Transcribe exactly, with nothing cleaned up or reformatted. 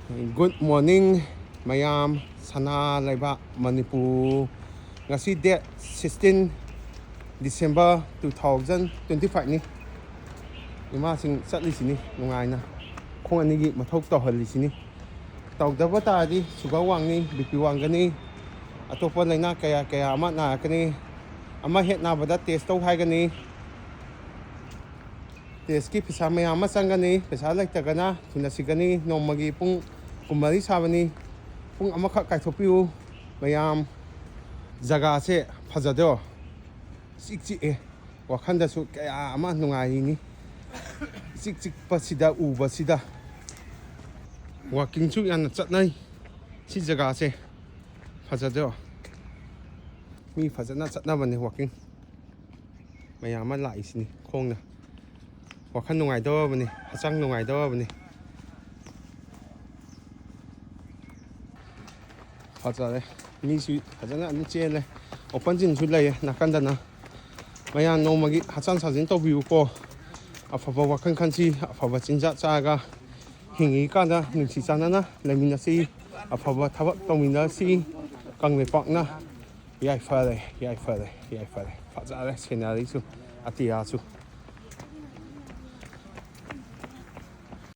Good morning, ꯃꯌꯥꯝ, ꯁꯅꯥ ꯂꯩꯕꯥꯛ ꯃꯅꯤꯄꯨꯔ꯫ ꯉꯁꯤ date sixteen December two thousand twenty five ꯅꯤ꯫ ꯏꯃꯥꯁꯤꯡ ꯆꯠꯂꯤꯁꯤꯅꯤ ꯅꯨꯡꯉꯥꯏꯅ, ꯈꯣꯡ ꯑꯅꯤꯒꯤ ꯃꯊꯧ ꯇꯧꯍꯜꯂꯤꯁꯤꯅꯤ꯫ ꯇꯧꯗꯕ ꯇꯥꯔꯗꯤ sugar ꯋꯥꯡꯅꯤ, BP ꯋꯥꯡꯒꯅꯤ, ꯑꯇꯣꯞꯄ ꯂꯥꯏꯅꯥ ꯀꯌꯥ ꯀꯌꯥ ꯑꯃ ꯅꯥꯔꯛꯀꯅꯤ꯫ ꯑꯃ ꯍꯦꯛ ꯅꯥꯕꯗ test ꯇꯧ ꯍꯥꯏꯒꯅꯤ꯫ Testꯀꯤ ꯄꯩꯁꯥ ꯃꯌꯥꯝ ꯑꯃ ꯆꯪꯒꯅꯤ꯫ ꯄꯩꯁꯥ ꯂꯩꯇ꯭ꯔꯒꯅ ꯊꯨꯅ ꯁꯤꯒꯅꯤ꯫ ꯅꯣꯡꯃꯒꯤ ꯄꯨꯡ ꯀꯨꯟꯃꯔꯤ ꯁꯥꯕꯅꯤ꯫ ꯄꯨꯡ ꯑꯃꯈꯛ ꯀꯥꯏꯊꯣꯛꯄꯤꯌꯨ ꯃꯌꯥꯝ꯫ ꯖꯒꯥꯁꯦ ꯐꯖꯗ꯭ꯔꯣ? ꯏꯆꯤꯛ ꯆꯤꯛꯑꯦ꯫ ꯋꯥꯈꯜꯗꯁꯨ ꯀꯌꯥ ꯑꯃ ꯅꯨꯡꯉꯥꯏꯔꯤꯅꯤ꯫ ꯏꯆꯤꯛ ꯆꯤꯛꯄꯁꯤꯗ, ꯎꯕꯁꯤꯗ꯫ Walkingꯁꯨ ꯌꯥꯝꯅ ꯆꯠꯅꯩ꯫ ꯁꯤ ꯖꯒꯥꯁꯦ ꯐꯖꯗ꯭ꯔꯣ? ꯃꯤ ꯐꯖꯅ ꯆꯠꯅꯕꯅꯦ walking꯫ ꯃꯌꯥꯝ ꯑꯃ ꯂꯥꯛꯏꯁꯤꯅꯤ ꯈꯣꯡꯅ꯫ ꯋꯥꯈꯜ ꯅꯨꯡꯉꯥꯏꯗꯧꯔꯕꯅꯤ, ꯍꯛꯆꯥꯡ ꯅꯨꯡꯉꯥꯏꯗꯧꯔꯕꯅꯤ꯫ ꯐꯖꯔꯦ꯫ ꯃꯤꯁꯨ ꯐꯖꯅ ꯑꯗꯨꯝ ꯆꯦꯜꯂꯦ꯫ Open gymꯁꯨ ꯂꯩꯌꯦ ꯅꯥꯀꯟꯗꯅ꯫ ꯃꯌꯥꯝ ꯅꯣꯡꯃꯒꯤ ꯍꯛꯆꯥꯡ ꯁꯥꯖꯦꯜ ꯇꯧꯕꯤꯌꯨꯀꯣ꯫ ꯑꯐꯕ ꯋꯥꯈꯜ ꯈꯟꯁꯤ, ꯑꯐꯕ ꯆꯤꯟꯖꯥꯛ ꯆꯥꯔꯒ ꯍꯤꯡꯉꯤꯀꯥꯟꯗ ꯅꯨꯡꯁꯤ ꯆꯥꯟꯅꯅ ꯂꯩꯃꯤꯟꯅꯁꯤ, ꯑꯐꯕ ꯊꯕꯛ ꯇꯧꯃꯤꯟꯅꯁꯤ꯫ ꯀꯪꯂꯩꯄꯥꯛꯅ ꯌꯥꯏꯐꯔꯦ, ꯌꯥꯏꯐꯔꯦ, ꯌꯥꯏꯐꯔꯦ꯫ ꯐꯖꯔꯦ sceneryꯁꯨ, ꯑꯇꯤꯌꯥꯁꯨ꯫